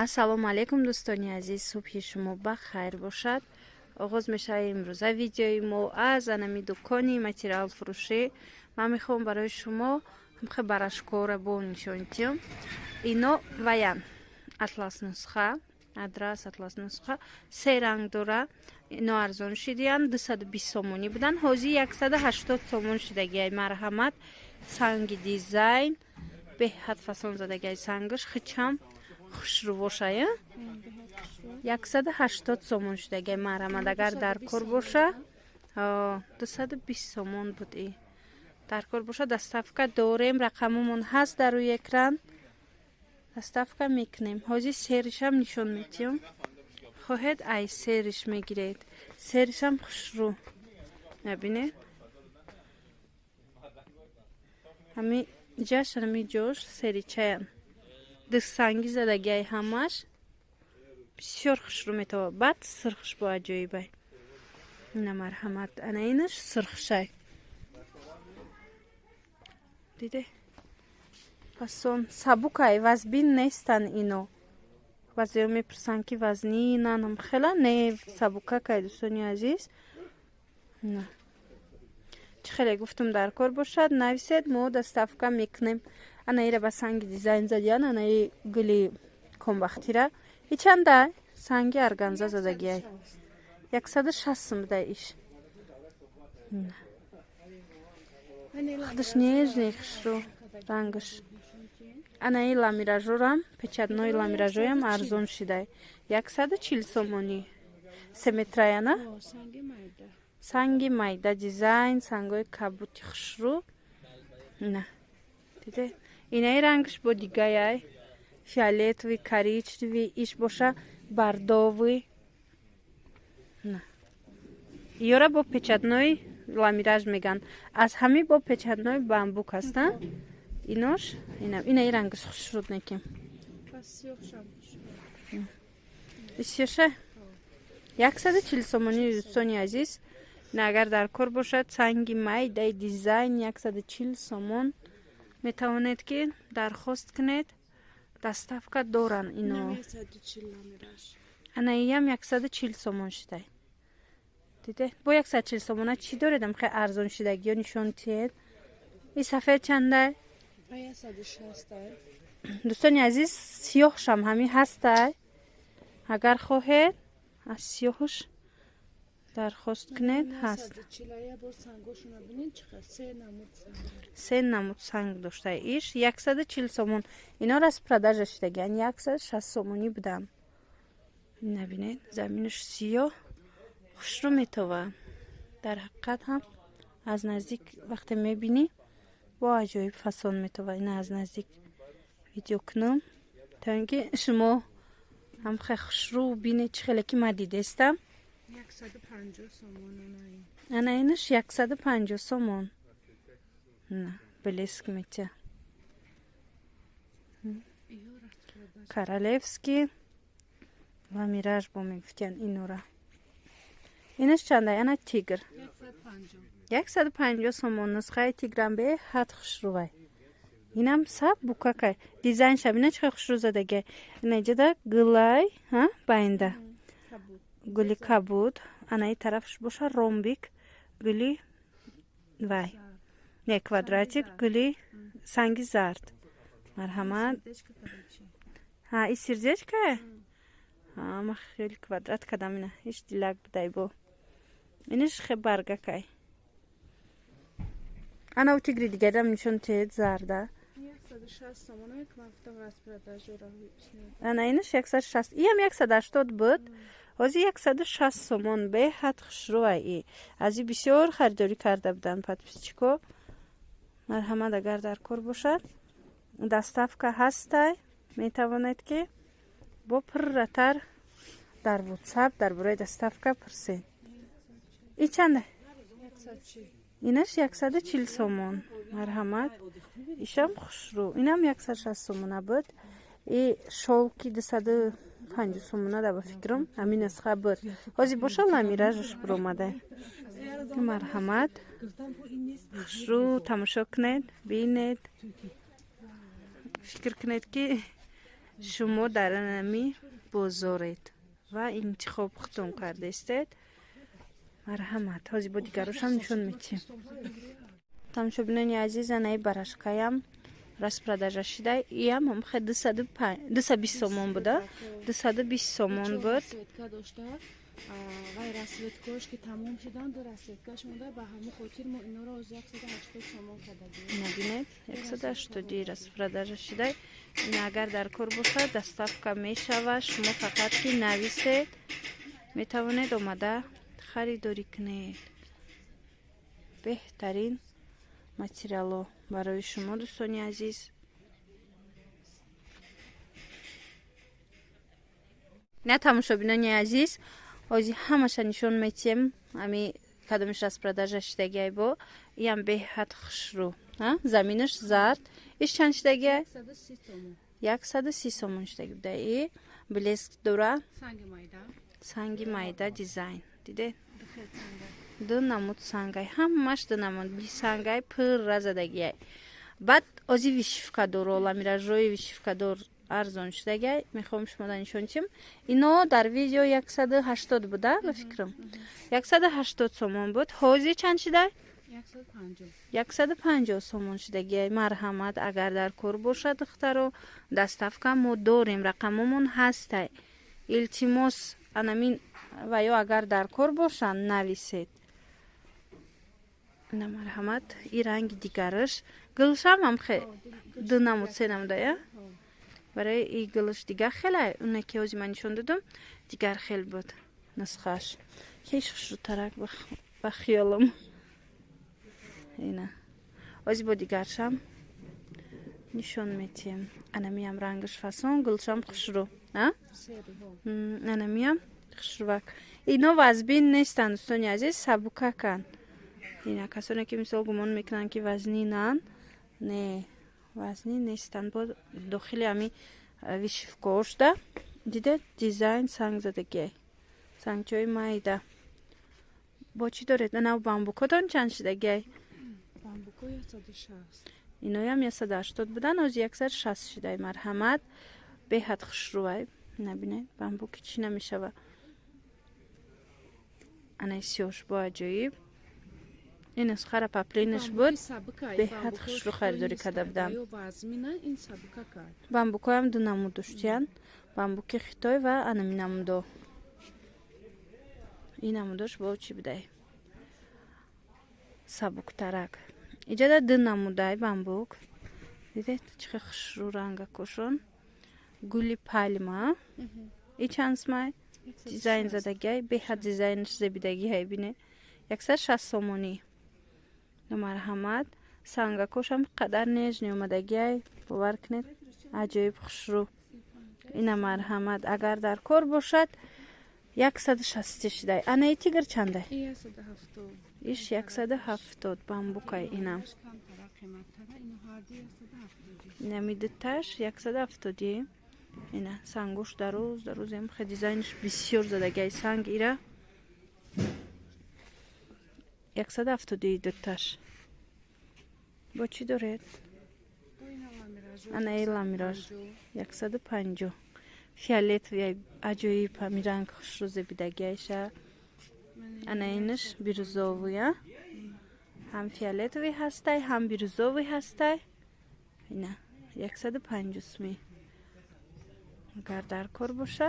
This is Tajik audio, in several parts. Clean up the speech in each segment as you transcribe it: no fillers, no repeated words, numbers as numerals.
Ассалому алайкум, дӯстони азиз, субҳи шумо ба хайр бошад. Оғоз мешавад имрӯза видеои мо аз анами дукони материалфурӯшӣ. Ман мехоҳам барои шумо ҳамхе барашкора бо нишон диҳам. Ино ваян атлас нусха, адрас атлас нусха, се ранг дора. Ино арзон шидиян, 220 сомонӣ будан, ҳозир 180 сомон шидагиай. Марҳамат, санги дизайн беҳад фасон задагиай, сангаш хичам хушрӯ бошая. 180 сомон шудагиай. Марҳамат, агар дар кор боша, 220 сомон буд. И дар кор боша, доставка дорем, рақамомон ҳаст дар рӯи экран, доставка мекунем. Ҳозир серишам нишон медиҳам, хоҳед, ай сериш мегиред. Серишам хушрӯ, набинед, ҳами ҷаш, ҳами ҷош серичаян дисанги задагиай, ҳамаш бисёр хушрӯ метавад. Баъд сирхш бо аҷоибай. Ина, марҳамат, ана инаш сирхшай, диде, фасон сабукай, вазбин нестан ино. Баъзеҳо мепурсанд, ки вазнинанам, хела не, сабукакай, дӯстони азиз. Чӣ хеле гуфтум, дар кор бошад, нависед, мо доставка мекунем. Ана ира ба санги дизайн задиян, анаи гули комбахтира. И чанда? Санги арганза задагиай, 160 сум буда иш. Худаш нежный, хушрӯ рангаш. Анаи ламиражорам, печатной ламиражоям арзон шидай, 140 сомонӣ, семетраяна, санги майда дизайн, сангои кабути хушрӯ. На, диде, инаи рангаш бо дигаяй, фиолетовый, коричневый, иш боша бордовый. На, ёра бо печатной ламираж меган, аз ҳами бо печатной бамбук ҳаста инош. Инаи рангаш хушруд неким, сиёша 140 сомонӣ. Дӯстони азиз, на, агар дар кор бошад, санги майдаи дизайн 140 сомон, метавонед, ки дархост кунед, доставка доран ино. Анаиям 140 сомон шидай, диде. Бо 140 сомона чӣ доредам? Хе арзон шидагиё нишон тиҳед. И сафед чандай, дӯстони азиз? Сиёҳшам ҳамин ҳастай, агар хоҳед, аз сиёҳш дархост кунед, ҳаст. Се намуд санг дошта иш, 140 сомон. Ино распродажа шидагиан, 160 сомонӣ будам. Набинед, заминаш сиёҳ, хушрӯ метова. Дар ҳақиқат ҳам аз наздик вақте мебинӣ, бо аҷоиб фасон метова. Ина аз наздик видео кунам, то ин ки шумо ҳам хе хушрӯ бинед, чӣ хеле ки ман дидестам. Ана инаш 150 сомон, блеск метя, королевский ламираж бо мегуфтиян инора. Инаш чандай? Ана тигр 150 сомон, нусхаи тиграм беҳад хушрӯвай. Инам саб букакай, дизайншам ина чӣ хушрӯ задагиай. Ина иҷода гулай байнда гули кабуд, анаи тарафш боша ромбик, гули вай не, квадратик, гули санги зард. Марҳамат. Ҳа, и сердечко, ма хеле квадрат кардам, ина иш дилак будай. Бо инаш хе баргакай. Ана у тигри дигарам нишон тиҳед, зарда. Ана инаш 160, иам 180 буд, ҳозир 160 сомон. Беҳад хушрӯай и, аз и бисёр харидорӣ карда буданд подписчико. Марҳамат, агар дар кор бошад, доставка ҳастай, метавонед, ки бо пурратар дар ватсап дар бораи доставка пурсед. И чанда инаш? 140 сомон. Марҳамат, ишам хушрӯ, инам 160 сомона буд. И шолки 250 сомона да, ба фикрам, ҳамин нусха буд, ҳозир боша ламиражаш биромада. Марҳамат, хушрӯ тамошо кунед, бинед, фикр кунед, ки Шумо дар ами бозоред ва интихоб худтон кардаистед. Марҳамат, ҳозир бо дигарошам нишон метиҳем. Тамошобинони азиз, анаи барашкаям распродажа шида. Иям ҳамхе 220 сомон буда, 220 сомон буд. Вай расцветкош ки тамом шудан, ду расцветкаш монда, ба ҳамон хотир мо инора оз 180 сомон кардагем. Набинед, 180 распродажа шида. Ин агар дар кор бошад, доставка мешавад. Шумо фақат ки нависед, метавонед омада харидорӣ кунед. Беҳтарин материало барои шумо, дӯстони азиз. На, тамошобинони азиз, ҳозир ҳамаша нишон метиҳем. Ами кадомиш распродажа шидагиай? Бо иам беҳад хушрӯ, заминаш зард. Иш чанд шидагиай? 130 сомон шидаги буда. И блеск дора, санги майда, дизайн диде, ду намуд сангай, ҳамаш ду намуд сангай пурра задагиай. Баъд ози вышивкадор, ламиражои вышивкадор арзон шудагай. Мехоҳам шумода нишон чим. Ино дар видео 180 буда, ба фикрам, 180 сомон буд. Ҳозир чанд шуда? 150 сомон шудагиай. Марҳамат, агар дар кор бошад, духтаро, доставка мо дорем, рақамомон ҳастай. Илтимос, анамин ва ё агар дар кор бошанд, нависед. На, марҳамат, и ранги дигараш гулшам ҳамхе ду намуд, се намудая. Барои и гулш дигар хелай, оне ки ҳозир ман нишон додам, дигар хел буд нусхааш. Хеш хушрӯтарак ба хиёлам. Ина ҳозир бо дигаршам нишон метиҳем. Анамиам рангаш фасон, гулшам хушрӯ, анамиам хушрӯвак. Ино вазбин нестанд, дӯстони азиз, сабукаканд. Ина касоне ки мисол гумон мекунанд, ки вазнинанд, не, вазнин нестанд. Бо дохили ами вышивкао шуда, дида, дизайн санг задагиай, сангчои майда. Бо чӣ доред? Анав бамбукотон чанд шидагиай? Иноям 180 будан, ҳозир 160 шидай. Марҳамат, беҳад хушрӯвай. Набинед, бамбуки чӣ намешава. Анаи сиёш бо аҷоиб. Ин нусхара паплинаш буд, беҳад хушрӯ харидорӣ карда будам. Бамбукоям ду намуд доштиянд: бамбуки хитой ва анами намудо. Ин намудош бо чӣ будай, сабуктарак. Иҷода ду намудай бамбук, дидед, чӣ хел хушрӯ рангакошон. Гули пальма и чанд смай дизайн задагиай, беҳад дизайнаш зебидагиай, бине, 160 сомонӣ. Марҳамат, сангакошам қадар нежный омадагиай, бовар кунед, аҷоиб хушрӯ. Ина марҳамат, агар дар кор бошад, 160 шидай. Анаи тигр чандай? Иш 170, бамбукай инам. Инами дуташ 170. Ина сангош дароз дароз, хе дизайнш бисёр задагиай санг. Ира 170 дуташ. Бо чӣ доред? Анаи ламираж 150, фиолетовый, аҷоиб ҳами ранг хушрӯ зебидагиайша. Ана инаш бирюзовый, ҳам фиолетовый ҳастай, ҳам бирюзовый ҳастай. Ина 150 суми. Агар дар кор боша,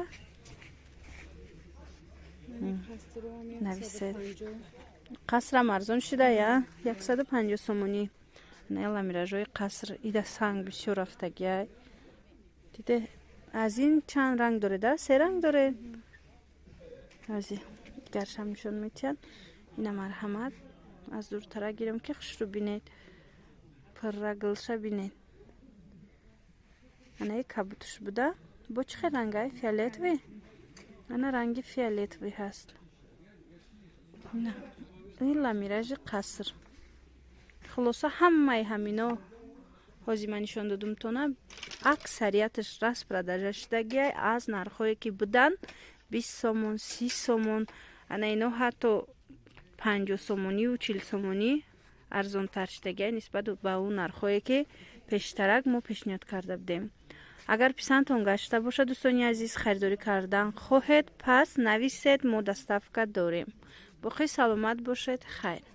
нависед. Қасрам арзон шуда, я 150 сомонӣ. На, ламиражои қаср ида санг бисёр рафтагиай, диде. Аз ин чанд ранг дореда? Се ранг доре. Ази дигаршам нишон метиҳанд. Ина марҳамат, аз дуртара гирем, ки хушрӯ бинед, пурра гулша бинед. Анаи кабутуш буда, бо чӣ хел рангай? Фиолетовый, ана ранги фиолетовый ҳаст. Ин ламиражи қаср. Хулоса, ҳамаи ҳамино ҳозир ман нишон додумтона, аксарияташ распродажа шудагиай. Аз нархҳое ки буданд 20 сомон, 30 сомон, ана ино ҳатто 50 сомониву 40 сомонӣ арзонтар шудагиай нисбат ба он нархҳое ки пештарак мо пешниҳод карда будем. Агар писандтон гашта бошад, дӯстони азиз, харидорӣ кардан хоҳед, пас нависед, мо доставка дорем. Боқӣ саломат бошед, хайр.